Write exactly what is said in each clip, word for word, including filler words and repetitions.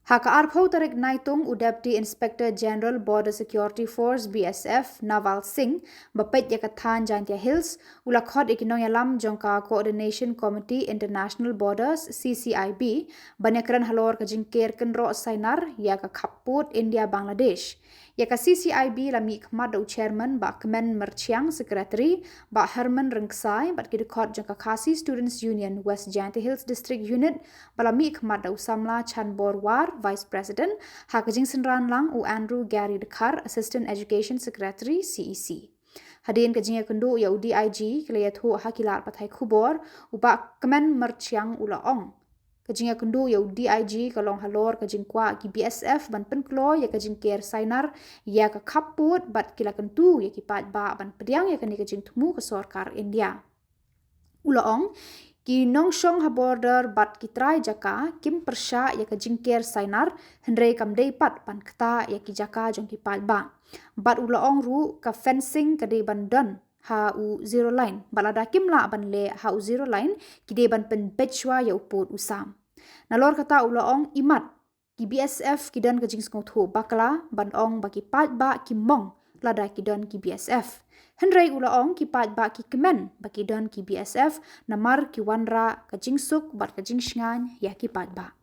Ha ka arphew tarik Naitung, u Deputy Inspector General Border Security Force, B S F, Naval Singh, ba peit ïa ka thaiñ Jaintia Hills, u la khot ïa ki nongïalam jong ka Coordination Committee International Borders, C C I B, ban ïakren halor ka jingker kynroh sainar ïa ka khappud India Bangladesh. Ïa ka C C I B la mih khmat da u chairman Bah Kmen Myrchiang, secretary Bah Herman Rynksai, bad ki dkhot jong ka Khasi Students Union West Jaintia Hills District Unit, ba la mih khmat da u samla Chanbor War, vice president, ha ka jingsynran lang u Andrew Gary Dkhar, assistant education secretary, C E C. Hadien ka jingïakynduh ïa u D I G, ki la ïathuh ha ki lad pathai khubor, u Bah Kmen Myrchiang u la ong, ka jingïakynduh ïa u D I G ka long halor ka jingkwah ki B S F ban pynkloi ïa ka jingker sainar ïa ka khappud, bad ki la kyntu ïa ki paidbah ban pdiang ïa kane ka jingthmu ka sorkar India. U la ong, ki nongshong ha border bad ki trai jaka kim pyrshah ïa ka jingker sainar, hynrei kam dei pat ban ktah ïa ki jaka jong ki paidbah. Bad u la ong ruh, ka fencing ka dei ban don ha u zero line, bad lada kim lah ban leh ha u zero line, ki dei ban pynbeit shuwa ïa u pud u sam. Nalor kata u la ong, imat, ki B S F ki don ka jingsngewthuh bakla ban ong ba ki paidbah ki mong lada ki don ki B S F. Hynrei u la ong, ki paidbah ki kmen ba ki don ki B S F, namar ki wanrah ka jingsuk bad ka jingshngaiñ ïa ki paidbah.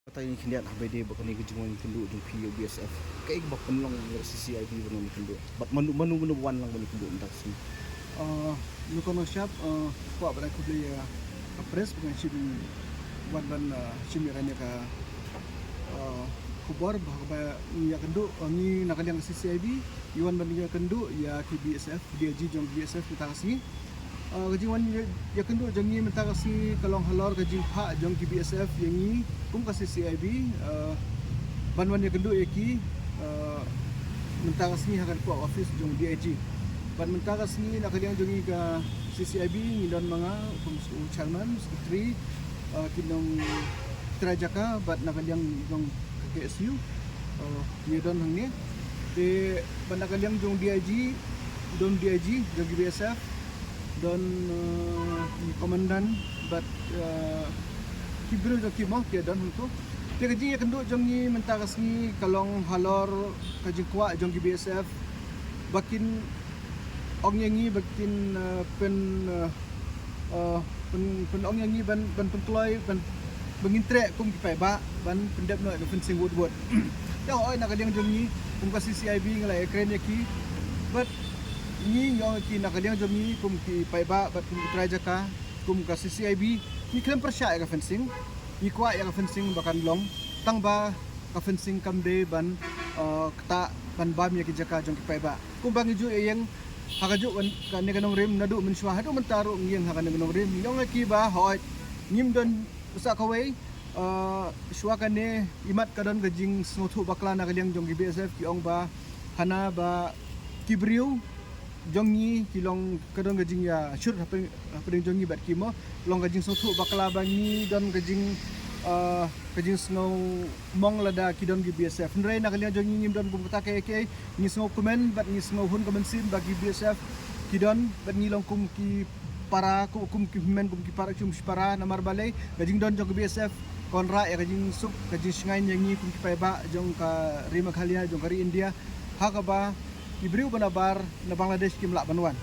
Kata ngi khyndiat ha ba ïadei bad kane ka jingwan ïakynduh jong phi ïa u B S F. Kaei kaba pynlong ïa ka C C I B ban wan ïakynduh? Bad mano mano mano ba wan lang ban ïakynduh mynta ka sngi? Ah, ngi kong Nongshap, ah, kwah ban ai khublei ïa ka press ba kan shim, wan ban, ah, shim ïa kane ka, ah, khubor ba, ba ngi ïakynduh, ah, ngi na ka liang ka C C I B, ngi wan ban ïakynduh ïa ki B S F, D I G jong B S F mynta ka sngi. Ah, ka jingwan ïa, ïakynduh jong ngi mynta ka sngi ka long halor ka jingphah jong ki B S F ïa ngi kum ka C C I B, ah, ban wan ïakynduh ïa ki, ah, mynta ka sngi ha ka office jong D I G. Bad mynta ka sngi na ka liang jong ngi ka C C I B ngi don ma nga kum u chairman, secretary, ah, ki nongtrai jaka, bad na ka liang jong ka K S U, ah, ngi don hangne. Te bad na ka liang jong D I G, don D I G jong ki B S F, don, eh, ki komandan bad, eh, ki briew jong ki mo ki don hangto. Te ka jingïakynduh jong ngi mynta ka sngi ka long halor ka jingkwah jong ki B S F ba kin ong ïa ngi ba kin, eh, pyn, eh, eh, pyn, pyn ong ïa ngi ban, ban pynkloi, ban, ban ngin treh kum ki paidbah ban pyndep noh ïa ka fencing wut wut. Te hooid na ka liang jong ngi kum ka C C I B ngi la ïakren ïa ki. Bad ngi ong ïa ki na ka liang jong ngi kum ki paidbah bad kum ki trai jaka, kum ka C C I B, ngi khlem pyrshah ïa ka fencing. Ngi kwah ïa ka fencing ba kan long, tang ba ka fencing kam dei ban, eh, ktah ban bam ïa ki jaka jong ki paidbah. Kumba ngi ju ïeng ha kajuh kane ka nongrim naduh mynshuwa haduh mynta ruh ngi ïeng ha kane ka nongrim. Ngi ong ïa ki ba hooid ngim don sa kawei, eh, shuwa kane imat ka don ka jingsngewthuh bakla na ka liang jong ki B S F ki ong ba hana ba ki briew jong ngi ki long ka don ka jingïashut hapdeng, hapdeng jong ngi bad ki mo, long ka jingsngewthuh bakla ba ngi don ka jing, eh, ka jingsngewmong lada ki don ki B S F. Hynrei na ka liang jong ngi ngim don kum kata kaei kaei, ngi sngewkmen bad ngi sngewhun ka mynsiem ba ki B S F ki don bad ngi long kum ki para, kum, kum ki hynmen, kum ki para, kum ki para, namar balei ka jingdon jong ka B S F ka wanrah ïa ka jingsuk, ka jingshngaiñ ïa ngi kum ki paidbah jong ka ri Meghalaya, jong ka ri India, ha kaba ki briew ba nabar na Bangladesh kim lah ban wan.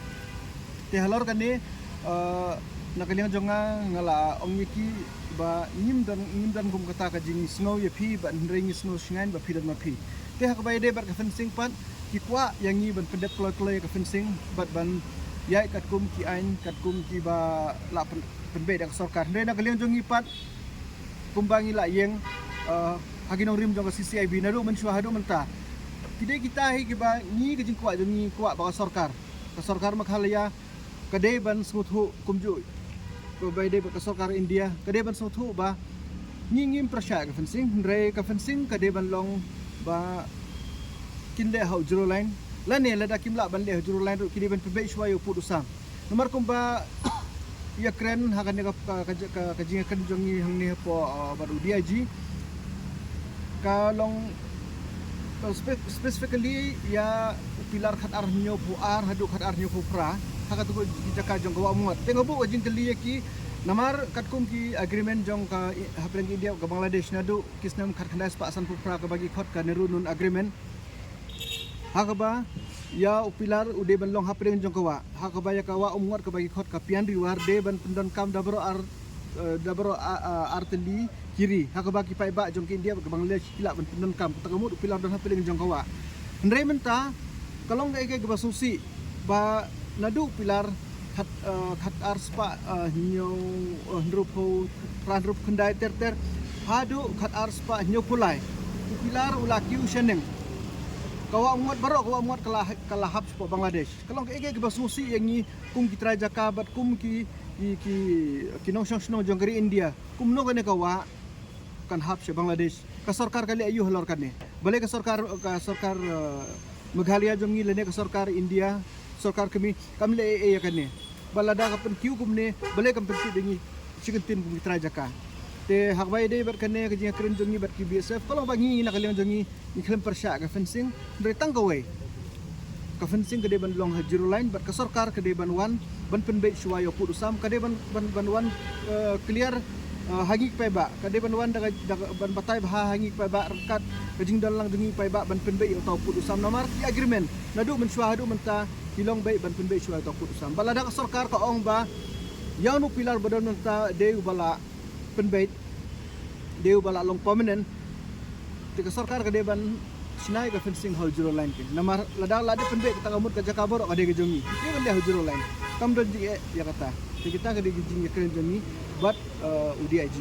Te halor kane, eh, na ka liang jong nga, nga la ong ïa ki ba ngim don, ngim don kum kata ka jingsngew ïa phi, bad hynrei ngi sngew shngaiñ ba phi don ma phi. Te ha kaba ïadei bad ka fencing pat, ki kwah ïa ngi ban pyndep kloi kloi ïa ka fencing bad ban ïaid katkum ki aiñ, katkum kiba la pyn, pynbeit da ka sorkar. Hynrei na ka liang jong ngi pat, kumba ngi la ïeng, eh, ha ki nongrim jong ka C C I B naduh mynshuwa haduh mynta, ki dei kita hi kiba ngi, ka jingkwah jong ngi kwah ba ka sorkar, ka sorkar Meghalaya ka dei ban sngewthuh kumjuh kaba ïadei bad ka sorkar India, ka dei ban sngewthuh ba Ngi ngim pyrshah ka fencing, hynrei ka fencing ka dei ban long ba kin leh ha u zero line. Lane lada kim lah ban leh ha u zero line ruh ki dei ban pynbeit shuwa ïa u pud u sam. Namar kumba ïakren ha kane ka, ka, ka, ka, ka jingïakren jong ngi hangne hapoh, uh, bad u D I G. Ka long, uh, spe-, specifically ïa u pilar khat ar hynñiew phew ar haduh khat ar hynñiew phew phra. Ha katu ka jaka jong ka Wah Umngot. Te nga buh ka jingkylli ïa ki namar katkum ki agreement jong ka i-, hapdeng India ka Bangladesh naduh ki snem khat khyndai spah san phew phra kaba ki khot ka Nehru Noon Agreement. Ha kaba ïa u pilar u dei ban long hapdeng jong ka wah. Ha kaba ïa ka Wah Umngot kaba ki khot ka Pian Riwar dei ban pyndonkam da baroh ar, eh, da baroh a-, a-, ar tylli ki ri. Ha kaba ki paidbah jong ka India bad ka Bangladesh ki lah ban pyndonkam. Kata ka mut u pilar don hapdeng jong ka wah. Hynrei mynta ka long kaei kaei kaba sngewsih ba naduh u pilar khat, eh, khat ar spah, eh, hynñiew, eh, hynriew phew, phra hynriew phew khyndai ter ter haduh khat ar spah hynñiew phew lai. U pilar u la kiew shaneng. Ka Wah Umngot baroh, ka Wah Umngot ka la, ka la hap shapoh Bangladesh. Ka long kaei kaei kaba sngewsih ïa ngi kum ki trai jaka bad kum ki, ki, ki, ki nongshong shnong jong ka ri India. Kumno kane ka wah kan hap sha Bangladesh? Ka sorkar ka leh aïu halor kane? Balei ka sorkar, ka sorkar, eh, Meghalaya jong ngi lane ka sorkar India, sorkar kmie kam leh ei ei ïa kane? Ba lada ka pynkiew kumne, balei kam pyntip da ngi shi kyntien kum ki trai jaka? Te ha kaba ïadei bad kane ka jingïakren jong ngi bad ki B S F, ka long ba ngi na ka liang jong ngi ngi khlem pyrshah ka fencing, hynrei tang kawei. Ka fencing ka dei ban long ha zero line bad ka sorkar ka dei ban wan ban pynbeit shuwa ïa u pud u sam, ka dei ban, ban, ban wan, eh, clear, eh, ha ngi ki paidbah, ka dei ban wan da ka, da ka ban batai bha ha ngi ki paidbah ryngkat ka jingdon lang jong ngi ki paidbah ban pynbeit ïa uta u pud u sam. Namar ki agreement naduh mynshuwa haduh mynta ki long beit ban pynbeit shuwa ïa uta u pud u sam. Ba lada ka sorkar ka ong ba ïa uno u pilar ba don mynta dei uba la pynbeit, dei uba la long permanent, te ka sorkar ka dei ban shna ïa ka fencing ha u zero line. Namar lada la dep pynbeit, kata ka mut ka jaka baroh ka dei ka jong ngi. Te ban leh ha u zero line. Kam don jingeh ïa kata. Te kita ka dei ka jingïakren jong ngi bad, eh, u D I G.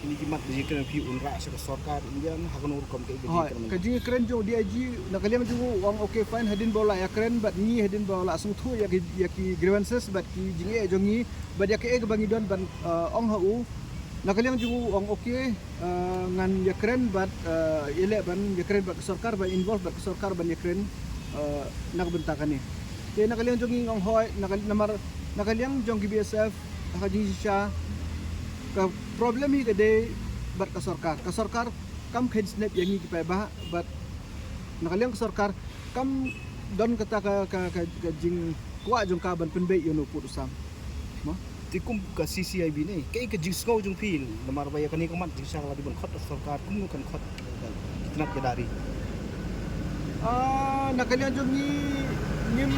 Kine ki mat jingïakren phi, un rah sha ka sorkar India ha kano rukom? Ka, ka jingïakren jong u D I G na ka liang jong u u ong okay, fine, hadien ba u la ïakren bad ngi, hadien ba u la sngewthuh ïa ki, ïa ki grievances bad ki jingeh jong ngi bad ïa kaei kaba ngi don ban, eh, ong ha u. Na ka liang jong u u ong okay, eh, ngan ïakren bad, eh, ïaleh ban ïakren bad ka sorkar, ban involve bad ka sorkar ban ïakren, eh, na ka bynta kane. Te na ka liang jong ngi nga ong hooid, na ka, namar na ka liang jong ki B S F ha ka jingshisha ka problem hi ka dei bad ka sorkar. Ka sorkar kam kheiñ snep ïa ngi ki paidbah bad na ka liang ka sorkar kam don kata ka, ka, ka, ka jingkwah jong ka ban pynbeit ïa uno u pud u sam. Mo? Te kum ka C C I B ne, kaei ka jingsngew jong phi namar ba ïa kane ka mat jingshisha ka la dei ban khot ka sorkar, kumno kan khot ka itynnad ïa da ri? Ah, na ka liang jong ngi ngim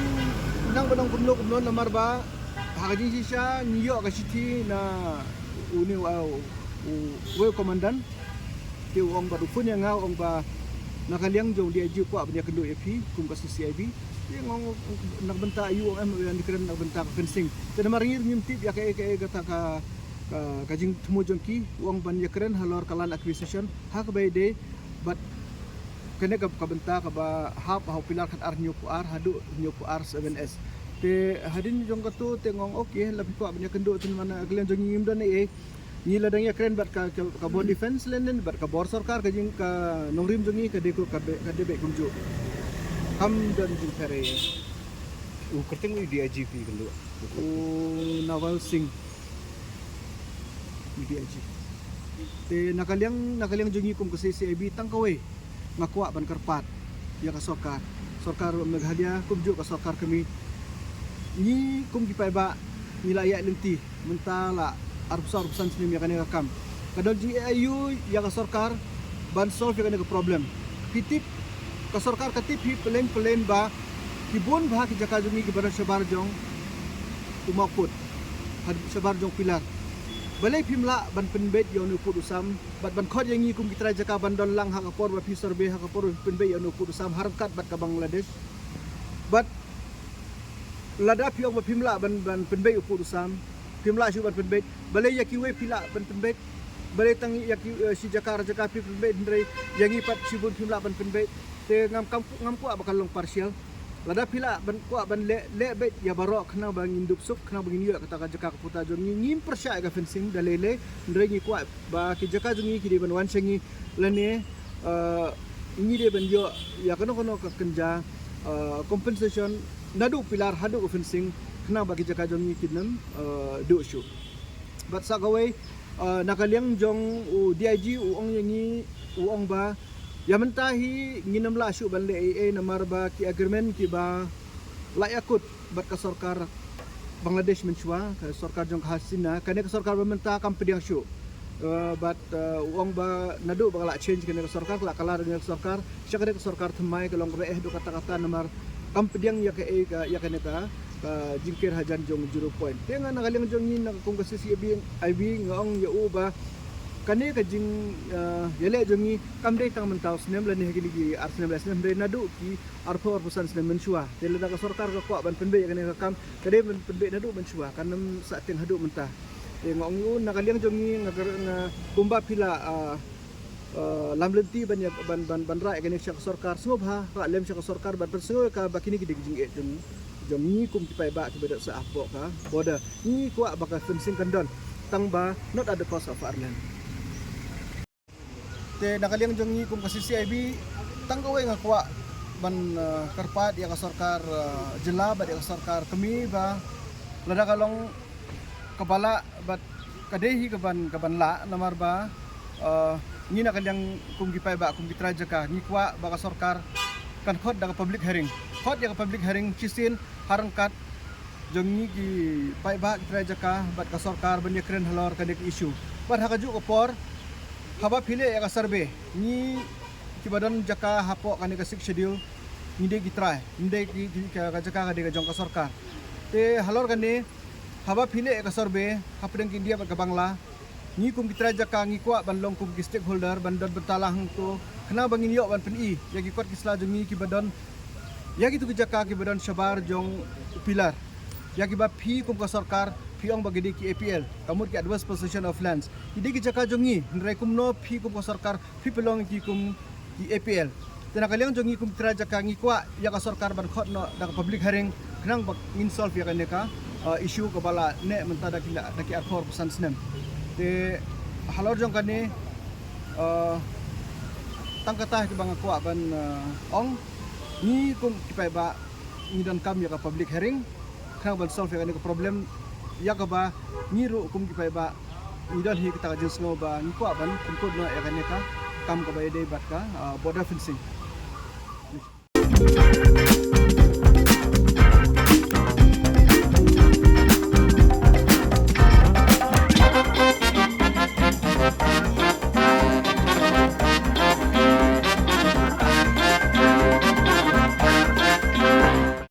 nang ban ong kumno kumno namar ba ha ka jingshisha ngi ïoh ka shithi na une u, u, uwei u commandant. Te u ong bad u phone ïa nga, u ong ba na ka liang jong u D I G u kwah ban ïakynduh ïa phi kum ka C C I B. Te nga ong na ka bynta aïu, u ong em, u ïakren na ka bynta ka fencing. Te namar ngi ngim tip ïa kaei kaei kata ka, ka, ka jingthmu jong ki, u ong ban ïakren halor ka land acquisition ha kaba ïadei bad kane ka, ka bynta kaba hap ha u pilar khat ar hynñiew phew ar haduh hynñiew phew ar seven S. Te hadien jong kato te nga ong okay, lada phi kwah ban ïakynduh, te namar na ka liang jong ngi ngim don ei ei. Ngi la dang ïakren bad ka, ka, ka bor defense lane bad ka bor sorkar, ka jing ka nongrim jong ngi ka dei ko, ka be, ka dei beit kumjuh. Kam don jingpher ei. U kyrteng u D I G phi kynduh? U Naval Singh. U D I G. Te na ka liang, na ka liang jong ngi kum ka C C I B tang kawei nga kwah ban kyrpad ïa ka sorkar, sorkar Meghalaya kumjuh ka sorkar kmie. Ngi kum ki paidbah ngi la ïaid lynti mynta la arphew saw arphew san snem ïa kane ka kam. Ka don jingeh aïu ïa ka sorkar ban solve ïa kane ka problem? Phi tip, ka sorkar ka tip hi plain plain ba ki bun bha ki jaka jong ngi kiba don shabar jong u mawkut, ha shabar jong u pilar. Balei phim lah ban pynbeit ïa une u pud u sam bad ban khot ïa ngi kum ki trai jaka ban don lang ha ka por ba phi survey, ha ka por ba phi pynbeit ïa une u pud u sam ha ryngkat bad ka Bangladesh? Bad lada phi ong ba phim lah ban, ban pynbeit u pud u sam, phim lah shuh ban pynbeit, balei ïa kiwei phi lah ban pynbeit? Balei tang ïa ki, eh, shi jaka ar jaka phi pynbeit hynrei ïa ngi pat shibun phim lah ban pynbeit? Te ngam, kam, ngam kwah ba kan long partial. Lada phi lah ban kwah ban leh, leh beit ïa baroh khnang ba ngin dup suk, khnang ba ngin ïoh kata ka jaka ka puta jong ngi. Ngim pyrshah ïa ka fencing da lei lei, hynrei ngi kwah ba ki jaka jong ngi ki dei ban wan sha ngi lane, uh, ngi dei ban ïoh ïa kano kano ka kynja, uh, compensation naduh pillar haduh ka fencing, khnang ba ki jaka jong ngi kin ym, uh, duh shuh. Bad sa kawei, uh, na ka liang jong u D I G u ong ïa ngi, u ong ba ïa mynta hi ngin ym lah shuh ban leh ei ei namar ba ki agreement kiba la ïakut bad ka sorkar Bangladesh mynshuwa, ka sorkar jong ka Hasina, kane ka sorkar ba mynta kam pdiang shuh. Uh, bad, uh, u ong ba naduh ba ka la change kane ka sorkar, ka la kylla da kane ka sorkar, sha kane ka sorkar thymmai ka long kaba eh haduh katta katta namar kam pdiang ïa kaei ka, ïa kane ka, ka jingker hajan jong zero point. Te nga na ka liang jong ngi na ka kum ka C C I B nga ong ïa u ba kane ka jing, uh, ïaleh jong ngi kam dei tang mynta u snem lane ha kine ki ar snem lai snem, hynrei naduh ki arphew arphew san snem mynshuwa. Te lada ka sorkar ka kwah ban pynbeit ïa kane ka kam, ka dei ban pynbeit naduh mynshuwa, kan ym sah tieng haduh mynta. Te nga ong ïa u na ka liang jong ngi nga, nga kumba phi la, uh, uh, lam lynti ban ïa, ban, ban, ban rah ïa kane sha ka sorkar, sngewbha rah lem sha ka sorkar ban pynsngew ïa ka ba kine ki dei ki jingeh jong, jong ngi kum ki paidbah kiba don sah hapoh ka border. Ngi kwah ba ka fencing kan don, tang ba not at the cost of our land. Te na ka liang jong ngi kum ka C C I B, tang kawei nga kwah ban, uh, kyrpad ïa ka sorkar, uh, jylla bad ïa ka sorkar kmie ba lada ka long kaba lah bad ka dei hi kaban, kaban lah namar ba, uh, ngi na ka liang kum ki paidbah, kum ki trai jaka, ngi kwah ba ka sorkar kan khot da ka public hearing. Khot ïa ka public hearing shisien ha ryngkat jong ngi ki paidbah, ki trai jaka bad ka sorkar ban ïakren halor kane ka issue. Bad ha kajuh ka por, haba phi leh ïa ka survey, ngi kiba don jaka hapoh kane ka Sixth Schedule, ngi dei ki trai, ngi dei ki, ki, ka, ka jaka ka dei ka jong ka sorkar. Te halor kane, haba phi leh ïa ka survey hapdeng ka India bad ka Bangla, ngi kum ki trai jaka ngi kwah ban long kum ki stakeholder, ban don bynta lang hangto, khnang ba ngin ïoh ban pyni ïa ki kot ki sla jong ngi kiba don ïa kitu ki jaka kiba don shabar jong u pillar, ïa kiba phi kum ka sorkar phi ong ba ki dei ki A P L, ka mut ki Adverse Possession of Lands. Ki dei ki jaka jong ngi, hynrei kumno phi kum ka sorkar phi pynlong ki kum ki A P L. Te na ka liang jong ngi kum ki trai jaka ngi kwah ïa ka sorkar ban khot noh da ka public hearing khnang ba ngin solve ïa kane ka, uh, issue kaba la neh mynta da ki la, da ki arphew arphew san snem. Te halor jong kane, uh, tang kata kiba nga kwah ban, uh, ong, ngi kum ki paidbah ngi donkam ïa ka public hearing khnang ban solve ïa kane ka problem ïa kaba ngi ruh kum ki paidbah ngi don hi kata ka jingsngew ba ngi kwah ban pynkut noh ïa kane ka kam kaba ïadei bad ka, ah, border fencing.